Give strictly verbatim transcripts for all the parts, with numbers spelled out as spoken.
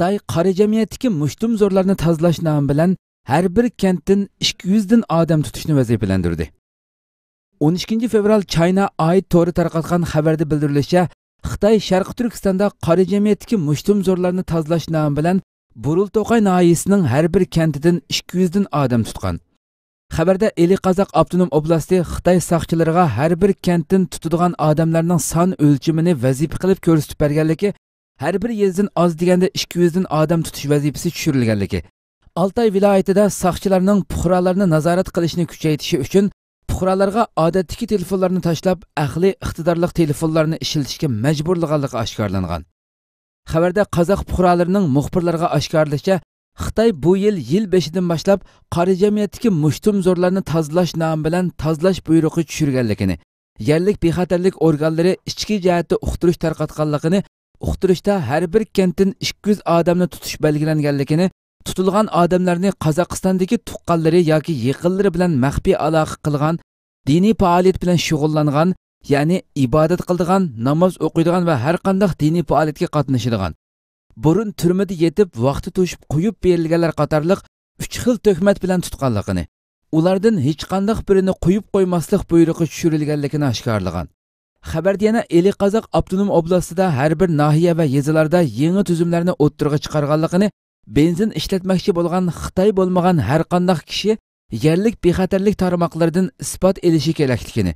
خىتاي قارا جەمئىيەتتىكى مۇشتۇمزورلارنى تازىلاش نامى بىلەن ھەر بىر كەنتتىن ئىككى يۈزدىن ئادەم تۇتۇشنى ۋەزىپىلەندۈردى. ئون ئىككىنچى فېۋرال چاينا ئايت تورى تارقاتقان خەۋەردە بىلدۈرۈلۈشىچە، خىتاي شەرقىي تۈركىستاندا قارا جەمئىيەتتىكى مۇشتۇمزورلارنى تازىلاش نامى بىلەن بۇرۇلتوقاي ناھىيەسىنىڭ ھەر بىر كەنتىدىن ئىككى يۈزدىن ئادەم تۇتقان. خەۋەردە ئىلى قازاق ئاپتونوم ئوبلاستى خىتاي ساقچىلىرىغا ھەر بىر كەنتتىن تۇتىدىغان ئادەملەرنىڭ سان ئۆلچىمىنى ۋەزىپە قىلىپ كۆرسىتىپ بەرگەنلىكى، ھەر بىر يېزىدىن ئاز دېگەندە ئىككى يۈزدىن ئادەم تۇتۇش ۋەزىپىسى چۈشۈرۈلگەنلىكى، ئالتاي ۋىلايىتىدە ساقچىلارنىڭ پۇقرالارنى نازارەت قىلىشنى كۈچەيتىشى ئۈچۈن پۇقرالارغا ئادەتتىكى تېلېفونلارنى تاشلاپ، ئەقلىي ئىقتىدارلىق تېلېفونلارنى ئىشلىتىشكە مەجبۇرلىغانلىقى ئاشكارىلانغان. خەۋەردە قازاق پۇقرالىرىنىڭ مۇخبىرلارغا ئاشكارىلىشىچە، خىتاي بۇ يىل يىل بېشىدىن باشلاپ قارا جەمئىيەتتىكى مۇشتۇمزورلارنى تازىلاش نامى بىلەن تازىلاش بۇيرۇقى چۈشۈرگەنلىكىنى، يەرلىك بىخەتەرلىك ئورگانلىرى ئىچكى جەھەتتە ئۇقتۇرۇش تارقاتقانلىقىنى، ئۇقتۇرۇشتا ھەر بىر كەنتتىن ئىككى يۈز ئادەمنى تۇتۇش بەلگىلەنگەنلىكىنى، تۇتۇلغان ئادەملەرنى قازاقىستاندىكى تۇغقانلىرى ياكى يېقىنلىرى بىلەن مەخپىي ئالاقە قىلغان، دىنىي پائالىيەت بىلەن شۇغۇللانغان، يەنى ئىبادەت قىلىدىغان، ناماز ئوقۇيدىغان ۋە ھەر قانداق دىنىي پائالىيەتكە قاتنىشىدىغان، بۇرۇن تۈرمىدە يېتىپ، ۋاقتى توشۇپ قويۇپ بېرىلگەنلەر قاتارلىق ئۈچ خىل تۆھمەت بىلەن تۇتقانلىقىنى، ئۇلاردىن ھېچقانداق بىرىنى قويۇپ قويماسلىق بۇيرۇقى چۈشۈرۈلگەنلىكىنى ئاشكارىلىغان. خەۋەردە يەنە ئىلى قازاق ئاپتونوم ئوبلاستىدا ھەر بىر ناھىيە ۋە يېزىلاردا يېڭى تۈزۈملەرنى ئوتتۇرىغا چىقارغانلىقىنى، بېنزىن ئىشلەتمەكچى بولغان خىتاي بولمىغان ھەر قانداق كىشى يەرلىك بىخەتەرلىك تارماقلىرىدىن ئىسپات ئېلىشى كېرەكلىكىنى،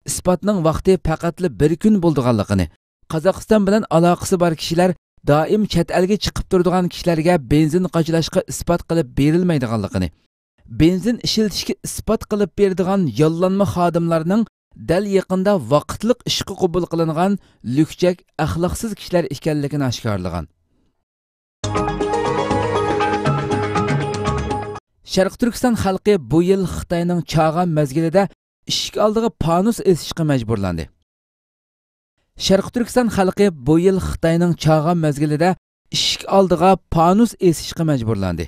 ئىسپاتنىڭ ۋاقتى پەقەتلا بىر كۈن بولىدىغانلىقىنى، قازاقىستان بىلەن ئالاقىسى بار كىشىلەر دائىم چەت ئەلگە چىقىپ تۇرىدىغان كىشىلەرگە بېنزىن قاچىلاشقا ئىسپات قىلىپ بېرىلمەيدىغانلىقىنى، بېنزىن ئىشلىتىشكە ئىسپات قىلىپ بېرىدىغان ياللانما خادىملارنىڭ دەل يېقىندا ۋاقىتلىق ئىشقا قوبۇل قىلىنغان لۈكچەك، ئەخلاقسىز كىشىلەر ئىكەنلىكىنى ئاشكارىلىغان. شەرقىي تۈركىستان خەلقى بۇ يىل خىتاينىڭ چاغان مەزگىلىدە ئىشىك ئالدىغا پانۇس ئېسىشقا مەجبۇرلاندى. شەرقىي تۈركىستان خەلقى بۇ يىل خىتاينىڭ چاغان مەزگىلىدە ئىشىك ئالدىغا پانۇس ئېسىشقا مەجبۇرلاندى.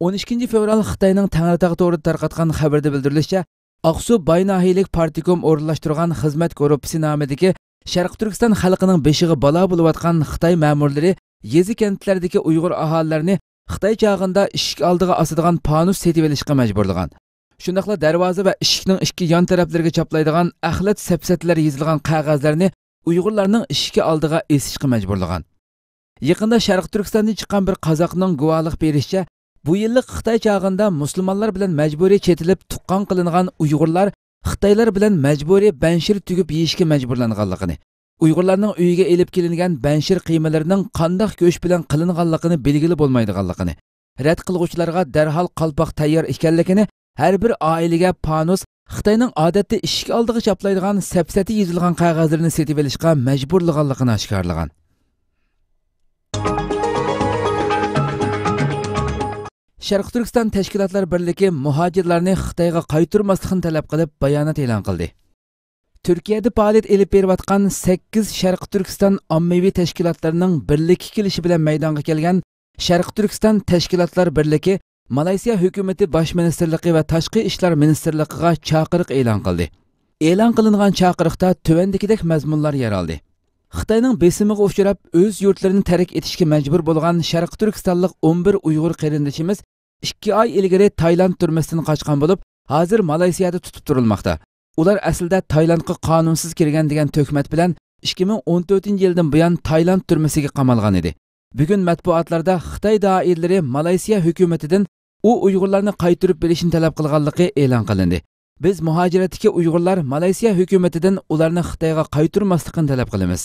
ئون ئىككىنچى فېۋرال خىتاينىڭ تەڭرىتاغ تورىدا تارقاتقان خەۋىرىدە بىلدۈرۈلۈشىچە، ئاقسۇ باي ناھىيەلىك پارتكوم ئورۇنلاشتۇرغان خىزمەت گۇرۇپپىسى نامىدىكى شەرقىي تۈركىستان خەلقىنىڭ بېشىغا بالا بولۇۋاتقان خىتاي مەمۇرلىرى يېزا كەنتلەردىكى ئۇيغۇر ئاھالىلەرنى خىتاي چاغىندا ئىشىك ئالدىغا ئاسىدىغان پانۇس سېتىۋېلىشقا مەجبۇرلىغان. شۇنداقلا دەرۋازا ۋە ئىشىكنىڭ ئىككى يان تەرەپلىرىگە چاپلايدىغان ئەخلەت سەپسەتىلەر يېزىلغان قەغەزلەرنى ئۇيغۇرلارنىڭ ئىشىكى ئالدىغا ئېسىشقا مەجبۇرلىغان. يېقىندا شەرقىي تۈركىستاندىن چىققان بىر قازاقنىڭ گۇۋاھلىق بېرىشىچە، بۇ يىللىق خىتاي چاغىندا مۇسۇلمانلار بىلەن مەجبۇرىي چېتىلىپ تۇغقان قىلىنغان ئۇيغۇرلار خىتايلار بىلەن مەجبۇرىي بەنشىر تۈگۈپ يېيىشكە مەجبۇرلانغانلىقىنى، ئۇيغۇرلارنىڭ ئۆيىگە ئېلىپ كېلىنگەن بەنشىر قىيمىلىرىنىڭ قانداق گۆش بىلەن قىلىنغانلىقىنى بىلگىلى بولمايدىغانلىقىنى، رەت قىلغۇچىلارغا دەرھال قالپاق تەييار ئىكەنلىكىنى، ھەر بىر ئائىلىگە پانۇس، خىتاينىڭ ئادەتتە ئىشىك ئالدىغا چاپلايدىغان سەپسەتە يېزىلغان قەغەزلىرىنى سېتىۋېلىشقا مەجبۇرلىغانلىقىنى ئاشكارىلىغان. شەرقىي تۈركىستان تەشكىلاتلار بىرلىكى مۇھاجىرلارنى خىتايغا قايتۇرماسلىقنى تەلەپ قىلىپ بايانات ئېلان قىلدى. تۈركىيەدە پائالىيەت ئېلىپ بېرىۋاتقان سەككىز شەرقىي تۈركىستان ئاممىۋى تەشكىلاتلىرىنىڭ بىرلىككە كېلىشى بىلەن مەيدانغا كەلگەن شەرقىي تۈركىستان تەشكىلاتلار بىرلىكى مالايسىيا ھۆكۈمىتى باش مىنىستىرلىقى ۋە تاشقى ئىشلار مىنىستىرلىقىغا چاقىرىق ئېلان قىلدى. ئېلان قىلىنغان چاقىرىقتا تۆۋەندىكىدەك مەزمۇنلار يەر ئالدى. خىتاينىڭ بېسىمىغا ئۇچراپ، ئۆز يۇرتلىرىنى تەرك ئېتىشكە مەجبۇر بولغان شەرقىي تۈركىستانلىق ئون بىر ئۇيغۇر قېرىندىشىمىز ئىككى ئاي ئىلگىرى تايلاند تۈرمىسىدىن قاچقان بولۇپ، ھازىر مالايسىيادا تۇتۇپ تۇرۇلماقتا. ئۇلار ئەسلىدە تايلاندقا قانۇنسىز كىرگەن دېگەن تۆھمەت بىلەن ئىككى مىڭ ئون تۆتىنچى يىلدىن بۇيان تايلاند تۈرمىسىگە قامالغان ئىدى. بۈگۈن مەتبۇئاتلاردا خىتاي دائىرىلىرى مالايسىيا ھۆكۈمىتىدىن ئۇ ئۇيغۇرلارنى قايتۇرۇپ بېرىشنى تەلەپ قىلغانلىقى ئېلان قىلىندى. بىز مۇھاجىرەتتىكى ئۇيغۇرلار مالايسىيا ھۆكۈمىتىدىن ئۇلارنى خىتايغا قايتۇرماسلىقىنى تەلەپ قىلىمىز.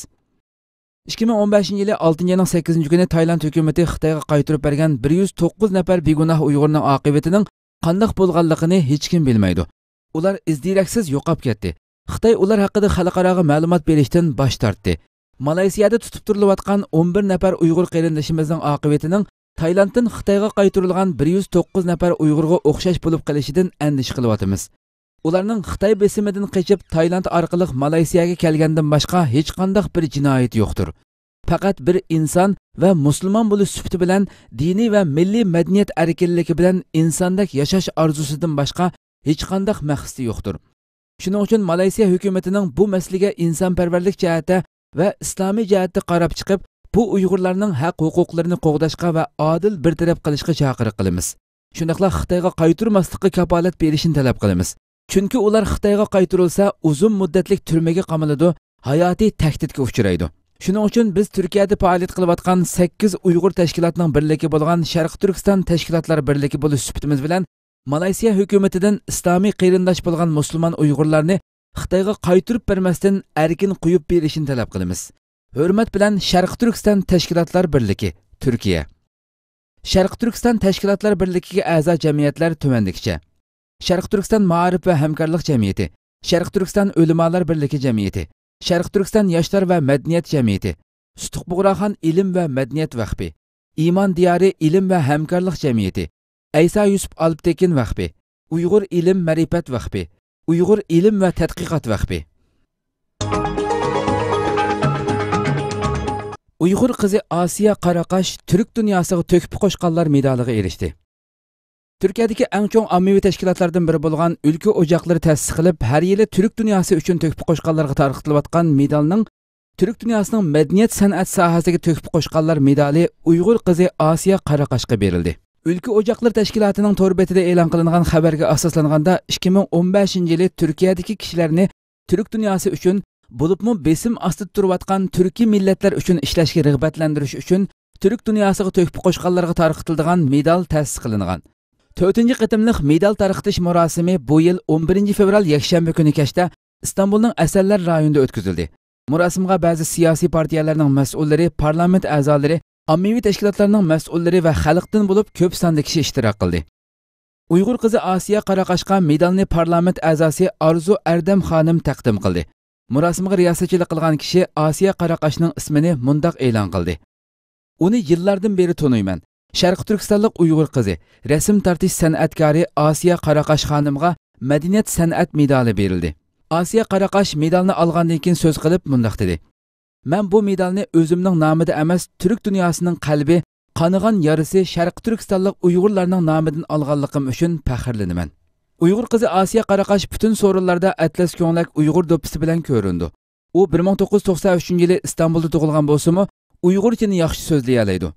ئىككى مىڭ ئون بەشىنچى يىلى ئالتىنچى ئاينىڭ سەككىزىنچى كۈنى تايلاند ھۆكۈمىتى خىتايغا قايتۇرۇپ بەرگەن بىر يۈز توققۇز نەپەر بىگۇناھ ئۇيغۇرنىڭ ئاقىۋىتىنىڭ قانداق بولغانلىقىنى ھېچكىم بىلمەيدۇ. ئۇلار ئىز-دېرەكسىز يوقاپ كەتتى. خىتاي ئۇلار ھەققىدە خەلقئاراغا مەلۇمات بېرىشتىن باش تارتتى. مالايسىيادا تۇتۇپ تۇرۇلۇۋاتقان ئون بىر نەپەر ئۇيغۇر قېرىندىشىمىزنىڭ ئاقىۋىتىنىڭ تايلاندتىن خىتايغا قايتۇرۇلغان بىر يۈز توققۇز نەپەر ئۇيغۇرغا ئوخشاش بولۇپ قېلىشىدىن ئەندىشە قىلىۋاتىمىز. ئۇلارنىڭ خىتاي بېسىمىدىن قېچىپ، تايلاند ئارقىلىق مالايسىياگە كەلگەندىن باشقا ھېچقانداق بىر جىنايىتى يوقتۇر. پەقەت بىر ئىنسان ۋە مۇسۇلمان بولۇش سۈپىتى بىلەن دىنىي ۋە مىللىي مەدەنىيەت ئەركىنلىكى بىلەن ئىنساندەك ياشاش ئارزۇسىدىن باشقا ھېچقانداق مەقسىتى يوقتۇر. شۇنىڭ ئۈچۈن مالايسىيا ھۆكۈمىتىنىڭ بۇ مەسىلىگە ئىنسانپەرۋەرلىك جەھەتتە ۋە ئىسلامىي جەھەتتە قاراپ چىقىپ، بۇ ئۇيغۇرلارنىڭ ھەق-ھوقۇقلىرىنى قوغداشقا ۋە ئادىل بىر تەرەپ قىلىشقا چاقىرىق قىلىمىز. شۇنداقلا خىتايغا قايتۇرماسلىققا كاپالەت بېرىشىنى تەلەپ قىلىمىز. چۈنكى ئۇلار خىتايغا قايتۇرۇلسا، ئۇزۇن مۇددەتلىك تۈرمىگە قامىلىدۇ، ھاياتىي تەھدىتكە ئۇچرايدۇ. شۇنىڭ ئۈچۈن بىز تۈركىيەدە پائالىيەت قىلىۋاتقان سەككىز ئۇيغۇر تەشكىلاتنىڭ بىرلىكى بولغان شەرقىي تۈركىستان تەشكىلاتلار بىرلىكى بولۇش سۈپىتىمىز بىلەن مالايسىيا ھۆكۈمىتىدىن ئىسلامىي قېرىنداش بولغان مۇسۇلمان ئۇيغۇرلارنى خىتايغا قايتۇرۇپ بەرمەستىن، ئەركىن قويۇپ بېرىشىنى تەلەپ قىلىمىز. ھۆرمەت بىلەن، شەرقىي تۈركىستان تەشكىلاتلار بىرلىكى، تۈركىيە. شەرقىي تۈركىستان تەشكىلاتلار بىرلىكىگە ئەزا جەمئىيەتلەر تۆۋەندىكىچە: شەرقىي تۈركىستان مائارىپ ۋە ھەمكارلىق جەمئىيىتى، شەرقىي تۈركىستان ئۆلىمالار بىرلىكى جەمئىيىتى، شەرقىي تۈركىستان ياشلار ۋە مەدەنىيەت جەمئىيىتى، سۇتۇق بۇغراخان ئىلىم ۋە مەدەنىيەت ۋەخپى، ئىمان دىيارى ئىلىم ۋە ھەمكارلىق جەمئىيىتى، ئەيسا يۈسۈپ ئالپتېكىن ۋەخپى، ئۇيغۇر ئىلىم مەرىپەت ۋەخپى، ئۇيغۇر ئىلىم ۋە تەتقىقات ۋەخپى. ئۇيغۇر قىزى ئاسىيە قاراقاش تۈرك دۇنياسىغا تۆھپە قوشقانلار مېدالىغا ئېرىشتى. تۈركىيەدىكى ئەڭ چوڭ ئاممىۋى تەشكىلاتلاردىن بىرى بولغان ئۈلكە ئوچاقلىرى تەسىس قىلىپ، ھەر يىلى تۈرك دۇنياسى ئۈچۈن تۆھپە قوشقانلارغا تارقىتىلىۋاتقان مېدالنىڭ تۈرك دۇنياسىنىڭ مەدەنىيەت سەنئەت ساھەسىگە تۆھپە قوشقانلار مېدالى ئۇيغۇر قىزى ئاسىيە قاراقاشقا بېرىلدى. ئۈلكە ئوچاقلىرى تەشكىلاتىنىڭ تور بېتىدە ئېلان قىلىنغان خەۋەرگە ئاساسلانغاندا، ئىككى مىڭ ئون بەشىنچى يىلى تۈركىيەدىكى كىشىلەرنى تۈرك دۇنياسى ئۈچۈن، بولۇپمۇ بېسىم ئاستىدا تۇرۇۋاتقان تۈركىي مىللەتلەر ئۈچۈن ئىشلەشكە رىغبەتلەندۈرۈش ئۈچۈن تۈرك دۇنياسىغا تۆھپە قوشقانلارغا تارقىتىلىدىغان مېدال تەسىس قىلىنغان. تۆتىنچى قېتىملىق مېدال تارقىتىش مۇراسىمى بۇ يىل ئون بىرىنچى فېۋرال يەكشەنبە كۈنى كەچتە ئىستانبۇلنىڭ ئەسەنلەر رايونىدا ئۆتكۈزۈلدى. مۇراسىمغا بەزى سىياسىي پارتىيەلەرنىڭ مەسئۇللىرى، پارلامېنت ئەزالىرى، ئاممىۋى تەشكىلاتلارنىڭ مەسئۇللىرى ۋە خەلقتىن بولۇپ كۆپ ساندا كىشى ئىشتىراك قىلدى. ئۇيغۇر قىزى ئاسىيە قاراقاشقا مېدالنى پارلامېنت ئەزاسى ئارزۇ ئەردەم خانىم تەقدىم قىلدى. مۇراسىمغا رىياسەتچىلىك قىلغان كىشى ئاسىيە قاراقاشنىڭ ئىسمىنى مۇنداق ئېلان قىلدى: ئۇنى يىللاردىن بېرى تونۇيمەن. شەرقىي تۈركىستانلىق ئۇيغۇر قىزى، رەسىم تارتىش سەنئەتكارى ئاسىيە قاراقاش خانىمغا مەدەنىيەت سەنئەت مېدالى بېرىلدى. ئاسىيە قاراقاش مېدالنى ئالغاندىن كېيىن سۆز قىلىپ مۇنداق دېدى: مەن بۇ مېدالنى ئۆزۈمنىڭ نامىدا ئەمەس، تۈرك دۇنياسىنىڭ قەلبى، قانىغان يارىسى شەرقىي تۈركىستانلىق ئۇيغۇرلارنىڭ نامىدىن ئالغانلىقىم ئۈچۈن پەخىرلىنىمەن. ئۇيغۇر قىزى ئاسىيە قاراقاش پۈتۈن سورۇنلاردا ئەتلەس كۆڭلەك ئۇيغۇر دوپپىسى بىلەن كۆرۈنىدۇ. ئۇ بىر مىڭ توققۇز يۈز توقسەن ئۈچىنچى يىلى ئىستانبۇلدا تۇغۇلغان بولسىمۇ، ئۇيغۇرچىنى ياخشى سۆزلىيەلەيدۇ.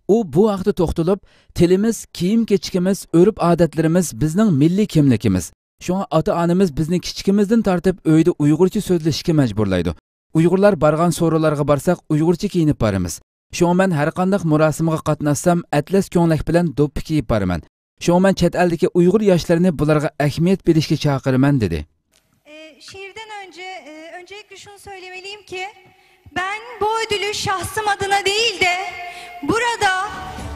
ئۇ بۇ ھەقتە توختىلىپ، تىلىمىز، كىيىم-كېچىكىمىز، ئۆرپ-ئادەتلىرىمىز بىزنىڭ مىللىي كىملىكىمىز. شۇڭا ئاتا-ئانىمىز بىزنى كىچىكىمىزدىن تارتىپ ئۆيدە ئۇيغۇرچە سۆزلىشىشكە مەجبۇرلايدۇ. ئۇيغۇرلار بارغان سورۇنلارغا بارساق، ئۇيغۇرچە كىيىنىپ بارىمىز. شۇڭا مەن ھەرقانداق مۇراسىمغا قاتناشسام، ئەتلەس كۆڭلەك بىلەن دوپپا كىيىپ بارىمەن. شۇڭا مەن چەت ئەلدىكى ئۇيغۇر ياشلىرىنى بۇلارغا ئەھمىيەت بېرىشكە چاقىرىمەن، دېدى. E, şiirden önce, e, öncelikle şunu söylemeliyim ki, ben bu ödülü şahsım adına değil de burada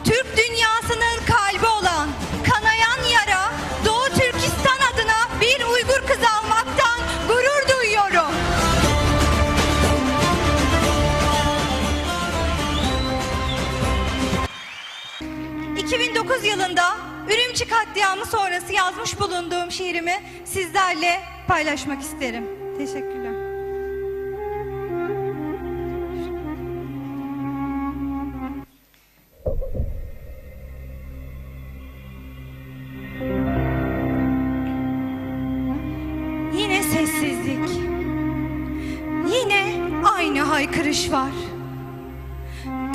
Türk dünyasının kalbi olan kanayan yara Doğu Türkistan adına bir Uygur kızı almaktan gurur duyuyorum. iki bin dokuz yılında Ürümçi katliamı sonrası yazmış bulunduğum şiirimi sizlerle paylaşmak isterim. Teşekkürler. Yine sessizlik. Yine aynı haykırış var.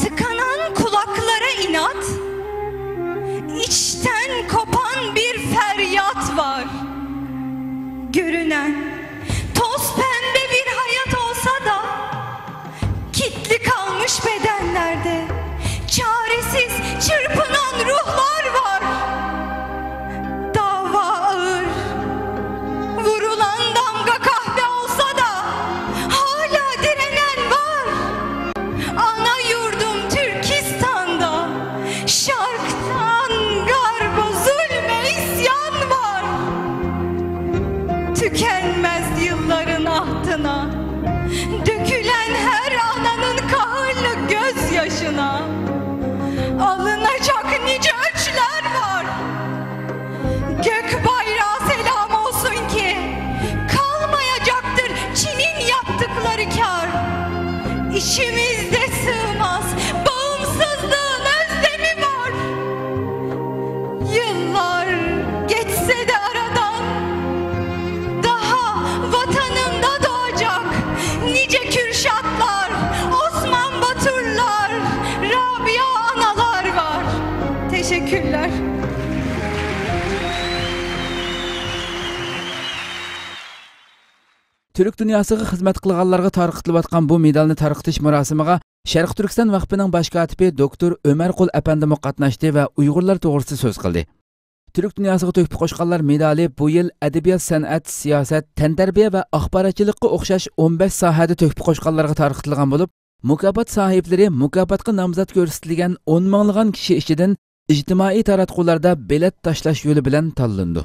Tıkanan kulaklara inat, içten kopan bir feryat var. Görünen toz pembe bir hayat olsa da, kitli kalmış bedenlerde çaresiz çırpınan ruhlar var. Dava ağır, vurulan damga kahve olsa da hala direnen var. Ana yurdum Türkistan'da şarktan garba zulme isyan var. Tükenmez yılların ahtına dökülen her ananın kahırlı gözyaşına Teşekkürler. تۈرك دۇنياسىغا خىزمەت قىلغانلارغا تارقىتىلىۋاتقان بۇ مېدالنى تارقىتىش مۇراسىمىغا شەرقىي تۈركىستان ۋەقپىنىڭ باش كاتىپى دوكتور ئۆمەر قۇل ئەپەندىمۇ قاتناشتى ۋە ئۇيغۇرلار توغرىسىدا سۆز قىلدى. تۈرك دۇنياسىغا تۆھپە قوشقانلار مېدالى بۇ يىل ئەدەبىيات، سەنئەت، سىياسەت، تەنتەربىيە ۋە ئاخباراتچىلىققا ئوخشاش ئون بەش ساھەدە تۆھپە قوشقانلارغا تارقىتىلغان بولۇپ، مۇكاپات ساھىبلىرى مۇكاپاتقا نامزات كۆرسىتىلگەن ئون مىڭلىغان كىشى ئىچىدىن ئىجتىمائىي تاراتقۇلاردا بېلەت تاشلاش يولى بىلەن تاللىنىدۇ.